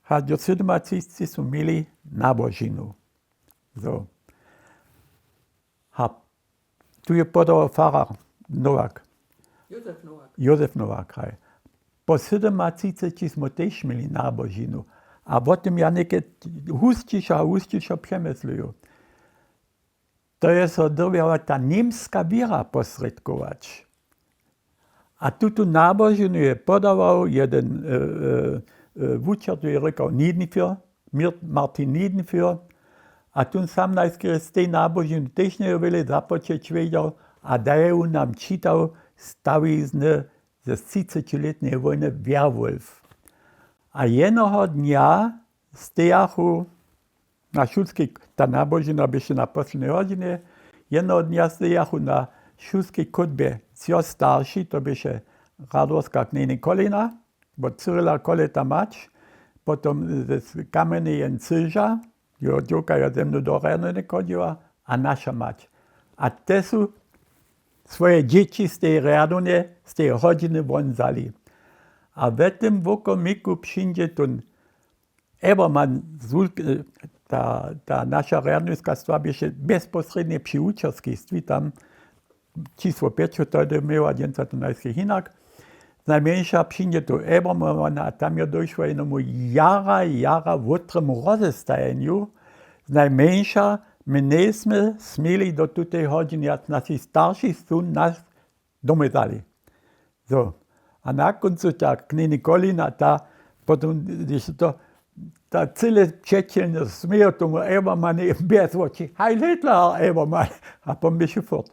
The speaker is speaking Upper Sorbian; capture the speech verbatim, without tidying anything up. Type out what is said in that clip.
A do sydomatřiceći su měli nabožinu. So. A tu je podawał farar Nowak. Józef Nowak, haj. Po sydomatřiceći smo tež měli nabožinu. A wo tym ja někaj husćišo a husćišo přemysluju. To je so dyrbjała ta němska wěra posrědkować. A tutu nabožinu je podawał jeden wučer, tu je rěkał Niedenführer, Martin Niedenführer. A tón sam najskerje z tej nabožiny tež njejo wjele započeć wědźał a daje wón nam čitał stawizny z třicećilětneje wójny Werwolf. A jednoho dnja stejachu na šulskej, ta nabožina běše na poslednjej hodźinje, jednoho dnja stejachu na šulskej chódbje třo starši, to běše radworska knjeni Kolina, wot Cyrila Koleta mać, potom z Kamjenje Jan Cyža, jeho dźowka je ze mnu do Rjadowne chodźiła, a naša mać. A te su swoje dźěći z tej Rjadowne, z teje hodźiny won wzali. A w tym wokomiku přińdźe tón Ebermann, ta naša rjadnowska stwa běše bezposrědnje při wučerskej stwi tam, čisło pjeć to tehdy měła, dźensa to najskej hinak. Znajmjeńša přińdźe tu Ebermann a tam je dóšło k jenomu jara jara wotremu rozestajenju. Znajmjeńša my njejsmy směli do tutej hodźiny, jak naši starši su nas domoj dali. So. A na kóncu ta knjeni Kolina, ta potom, hdyž to, ta cyle přećelnje smějo tomu Ebermannej bjez woči: „Heil Hitler, Ebermann!“ A pon běše fort.